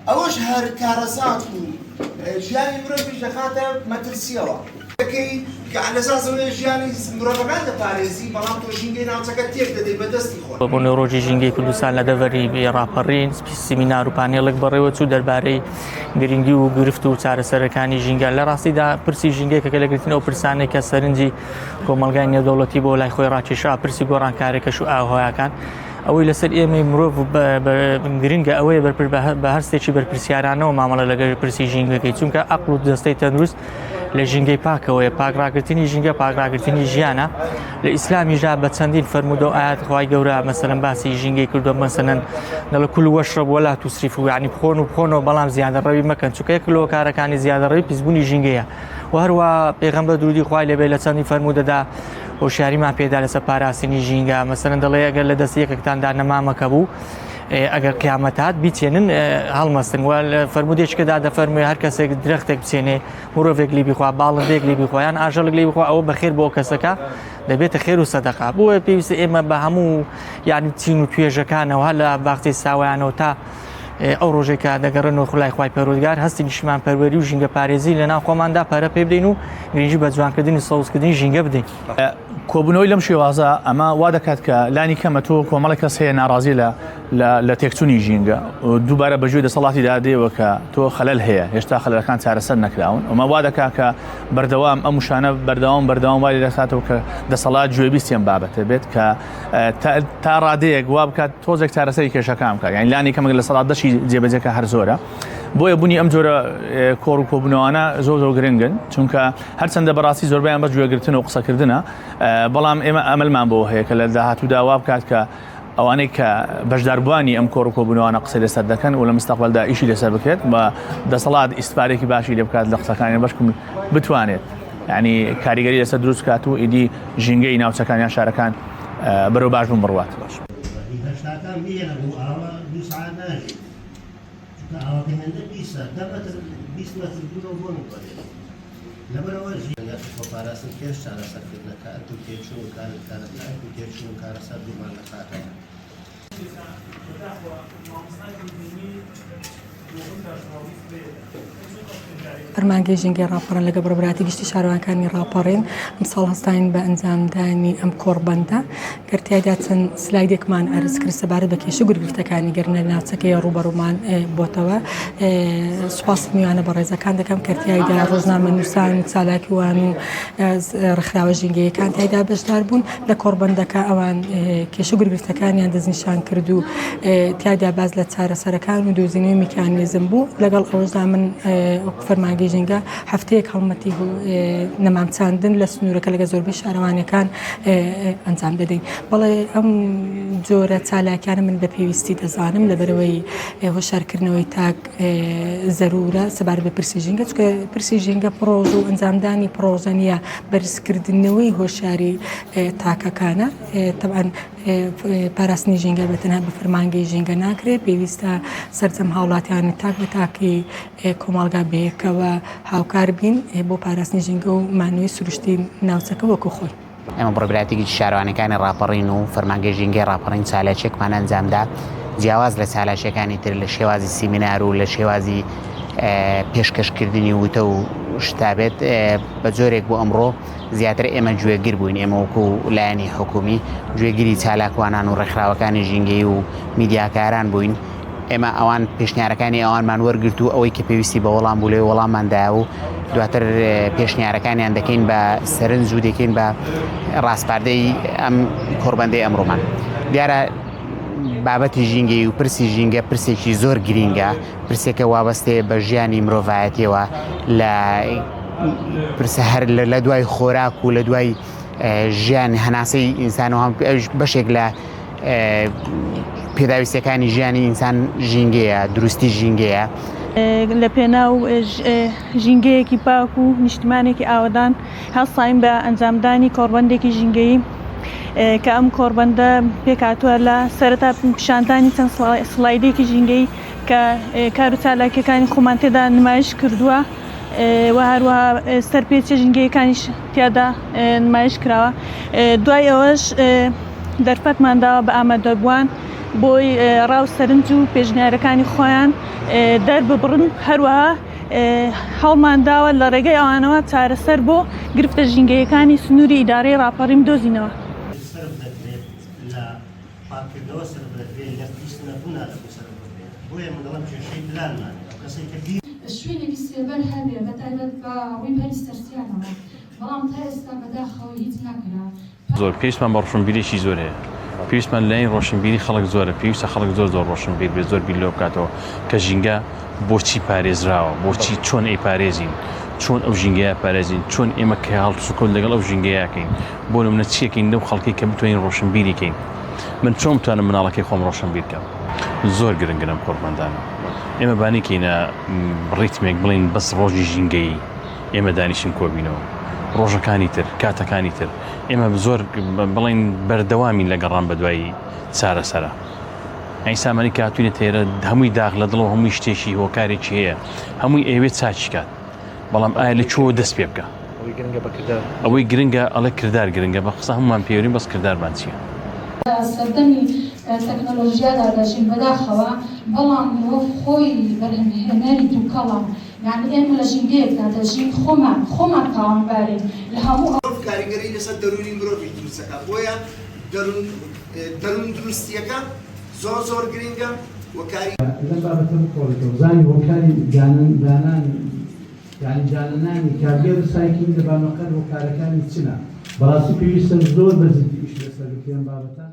ئەوەش هەر کارەسات و ژیانی مرۆڤیش دەخاتە مەترسیەوە. دەکەی کە لەساسەوەیە ژیانی مرۆڤەکان دەپارێزی بەڵام تۆ ژینگەی ناوچەکە تێک دەدەی بە دەستی خۆت. بە بۆنەی ڕۆژی ژینگەی کوردستان لە دەڤەری ڕاپەڕین سیمینار و پانێڵێک بەڕێوە چوو دەربارەی گرنگی و گرفت و چارەسەرەکانی ژینگە. لە ڕاستیدا پرسی ژینگە کە لە گرتن ئەو پرسانەی کە سەرنجی کۆمەڵگای نێودەوڵەتی بۆ لای خۆی ڕاکێشا پرسی گۆڕانکاری کەش و ئاوهەواکان ئەوەی لەسەر ئێمەی مرۆڤ گرنگە ئەوەیە بە هەستێکی بەرپرسیارانەوە مامەڵە لەگەر پرسی ژینگەکەی چونکە ئەقل و دەستەی تەندروست لە ژینگەی پاکەوەیە پاکڕاگرتنی ژینگە پاکڕاگرتنی ژیانە لە ئیسلامیشدا بە چەندین فەرموودە و ئاات خوای گەورە مەسەلەن باسی ژینگەی کردووە مەسەلەن دەڵێ كلوا واشربوا ولا تسرفوا یعنی بخۆن و بخۆنەوە بەڵام زیادەڕەوی مەکەن چونکە یەک لە هۆکارەکانی زیادەڕەوی پیسبوونی ژینگەیە و هەروە پێغەمبەر درودی خوای لێبێ لە چەندین فەرموودەدا هۆشیاریمان پێدا لەسەر پاراستنی ژینگە مەسەلەن دەڵێ ئەگەر لە دەست یەکێکتاندا نەمامەکە بوو ئەگەر قیامەت هات بیچێنن هەڵمەستن و فەرمودێکدا دەفەرموێ هەر کەسێک درەختێک بچێنێ مرۆڤێک لی بخوا باڵندێک لی بخوا یان ئاژەڵێک لی بخوا ئەوە بەخێر بۆ کەسەکە دەبێتە خێر و سەدەقا بۆیە پێویستە ئێمە بە هەموو یعنی چین و توێژەکانەوە لە باخچەی ساوایانەوە تا ئەو ڕۆژێک کە دەگەڕێنەوە خولای خوای پەروەردگار هەستی نیشتمان پەروەری و ژینگە پارێزی لە ناو خۆماندا پەرە پێ بدەین و گرنگی بە جوانکردنی سەوزکردنی ژینگە بدەین. کۆبوونەوەی لەم شێوازە ئەمە وا دەکات کە لانی کەمە تۆ کۆمەڵێک کەس هەیە ناڕازی لە لە تێکچوونی ژینگە دووبارە بەگوێی دەسەڵاتی دادێەوە کە تۆ خەلەل هەیە هێشتا خەلەکان چارەسەر نەکراون ئەمە وا دەکات کە بەردەوام ئەم وشانە بەردەوام بەردەوام وای دەکاتەوە کە دەسەڵات گوێبیستی ئەم بابەتە بێت کە تا ڕادەیەک وا بکات تۆزێک چارەسەری کێشەکان بکات یعنی لانی کەمێک لە سەڵات دەشی جێبەجێکە هەر زۆرە بۆیە بوونی ئەم جۆرە کۆڕ و کۆبوونەوانە زۆر زۆر گرنگن چونکە هەرچەندە بەڕاستی زۆربیان بەس گوێگرتن و قسەکردنە بەڵام ئێمە ئەمەلمان بۆ هەیە کە لە داهاتوودا وا بکات کە ئەوانەی کە بەشداربووانی ئەم کۆڕ و کۆبوونەوانە قسەی لەسەر دەکەن و لە مستەقبەلدا ئیشی لەسەر بکرێت و دەسەڵات ئیسفادەیەکی باشی لێ بکات لە قسەکانیان بەشکم بتوانێت یعنی کاریگەری لەسەر دروست بکات و ئیدی ژینگەی ناوچەکان یان شارەکان بەرەو باش بوون بڕوات. هی هەشتاکان بیهێنە بۆ ئاوا دوو سەعات ناژی چونکە ئاوەکە هێندە پیسە دە مەتر 20 مەتر دوورەوە بۆنی بۆ دێت لەبەرئەوە ژینگە خۆپاراستن پێش چارەسەرکردنە کە ئەرک و تێچوون و کارە لە ئەرک و تێچوون و کارەسات دوورمان دەخاتەوە. فەرمانگەی ژینگەی ڕاپەڕین لەگەڵ بەڕێوەبەرایەتی گشتی شارەوانەکانی ڕاپەڕین ئەمساڵ هەستاین بە ئەنجامدانی ئەم کۆڕبەندە گەر تیایدا چەند سلایدێکمان ئەرز کرد سەبارەت بە کێشە گرفتەکانی گەر لە ناوچەکەی ڕووبەڕوومان بۆتەوە سوپاسی میوانە بەڕێزەکان دەکەم کە تیایدا ڕۆژنامەنووسان و چالاکوان و ڕێکخراوە ژینگەیەکان تیایدا بەشدار بوون لە کۆڕبەندەکە ئەوان کێشە گرفتەکانیان دەستنیشان کرد و تیادا باس لە چارەسەرەکان و دۆزینەوەی میکانیزم بوو لەگەڵ ئەوەشدا من فەرمانگەی ژینگە هەفتەیەک هەڵمەتی نەمام چاندن لە سنوورەکە لەگە زۆربەی شارەوانیەکان ئەنجام دەدەین بەڵێ ئەم جۆرە چالاکیانە من بە پێویستی دەزانم لەبەرەوەی هۆشارکردنەوەی تاک زەرورە سەبارەت بە پرسی ژینگە چونکە پرسی ژینگە پڕۆژە و ئەنجامدانی پڕۆژە نییە بەرزکردنەوەی هۆشیاری تاکەکانە تەبعەن پاراستنی ژینگە بە تەنها بە فەرمانگەی ژینگە ناکرێت پێویستە سەرجەم هاوڵاتیانی تاک بە تاکی کۆمەڵگا بەیەکەوە هاوکار بین بۆ پاراستنی ژینگە و مانەوەی سروشتی ناوچەکە وەکو خۆی. ئێمە بەڕێوەبەرایەتی گشتی شارەوانیەکانی ڕاپەڕین و فەرمانگەی ژینگەی ڕاپەڕین چالاکیەکمان ئەنجامدا جیاواز لە چالاکیەکانی تر لە شێوازی سیمینار و لە شێوازی پێشکەشکردنی وتە و شتابێت بە جۆرێک بۆ ئەمڕۆ زیاتر ئێمە گوێگر بووین ئێمە وەکو لایەنی حکومی گوێگری چالاکوانان و ڕێکخراوەکانی ژینگەی و میدیاکاران بووین ئێمە ئەوان پێشنیارەکانی ئەوانمان وەرگرت و ئەوەی کە پێویستی بە وەڵام بوو لەوێ وەڵاممان دایە و دواتر پێشنیارەکانیان دەکەین بە سەرنج و دەکەین بە ڕاسپاردەی ئەم کۆڕبەندەی ئەمڕۆمان. دیارە بابەتی ژینگەی و پرسی ژینگە پرسێکی زۆر گرینگە، پرسێکە وابەستەیە بە ژیانی مرۆڤایەتیەوە لە پرسە هەر لە دوای خۆراک و لە دوای ژیان هەناسەی ئینسان و هەم بەشێک لە پێداویستیەکانی ژیانی ئینسان ژینگەیە، دروستی ژینگەیە. لە پێناو ژینگەیەکی پاک و نیشتمانێکی ئاوەدان هەڵساین بە ئەنجامدانی کۆڕبەندێکی ژینگەیی. کە ئەم کۆڕبەندە پێکهاتووە لە سەرەتا پیشاندانی چەند سڵایدێکی ژینگەیی کە کار و چالاکیەکانی خۆمان تێدا نمایش کردووە و هەروەها سەرپێچیە ژینگەیەکانیش تیادا نمایش کراوە. دوای ئەوەش دەرفەتمان داوە بە ئامادەبووان بۆی ڕا و سەرنج و پێشنیارەکانی خۆیان دەرببڕن، هەروەها هەوڵمان داوە لە ڕێگەی ئەوانەوە چارەسەر بۆ گرفتە ژینگەیەکانی سنووری ئیدارەی ڕاپەڕین بدۆزینەوە. سەرف دەکرێت لە پاککردنەوە سەرف دەکرێت لە پیس نەبوونا دەبوو سەرف بکرێت بۆیە من دەڵێم کێشەی پلانمان هەیە ئەو کەسەی کە بیر. شوێنێکی سێبەر هەبێ بەتایبەت بە ڕووی پەری سەرسیانەوە بەڵام تا ئێستا بەداخەوە هیچ نەکرا. زۆر پێویستمان بە ڕۆشنبیرێکی زۆر هەیە پێویستمان لایەنی ڕۆشنبیری خەڵک زۆرە پێویستە خەڵک زۆر زۆر ڕۆشنبیر بێت زۆر بیر لەوە بکاتەوە کە ژینگە بۆچی پارێزراوە بۆچی چۆن ئەیپارێزین چۆن ئەو ژینگەیە پارێزین چۆن ئێمە کە هەڵسوکەوت لەگەڵ ئەو ژینگەیەکەین بۆ نمونە چیەکەین لەو خەڵکی کە بتوانین ڕۆشنبیری کەین من چۆن بتوانم مناڵەکەی خۆم ڕۆشنبیر کەم زۆر گرنگن ئەم کۆڕبەندانە ئێمە بانیکەینە ڕیتمێک بڵین بەس ڕۆژی ژینگەیی ئێمە دانیشین کۆبینەوە ڕۆژەکانی تر کاتەکانی تر ئێمە زۆر بڵین بەردەوامین لە گەڕان بە دوای چارەسەرە ئەی سامانی کاتوینە تێرە هەمووی داغ لە دڵەوە هەمووی شتێکی هۆکارێکی هەیە هەمووی ئەوێ چاکی کات بەڵام ئایا لە کوێوە دەست پێ بکە ئەوەی گرنگە بە کردار ئەوەی گرنگە ئەڵێ کردار گرنگە بە قسە هەمومان پێورین بەس کردارمان چییە؟ لە سەردەمی تەکنەلۆژیادا دەژین بەداخەوە، بەڵام مرۆڤ خۆی بەرهەمهێنەری دووکەڵە، یانی ئێمە لە ژینگەیەکدا دەژین خۆمان خۆمان تاوانبارین لە هەموو ئەو. مرۆڤ کاریگەری لەسەر دەروونی مرۆڤیش دروست دەکات بۆیە دەروون دەروون دروستیەکە زۆر زۆر گرینگە و کاری. لەم بابەتە بکۆڵیتەوە بزانی هۆکاری دانانی یانی دانەنانی کارگەی ڕیسایکلینگ لە بانۆقەر هۆکارەکانی چنە؟ بەڕاستی پێویستە زۆر بە جدی ئیش لەسەر بکرێ ئەم بابەتە.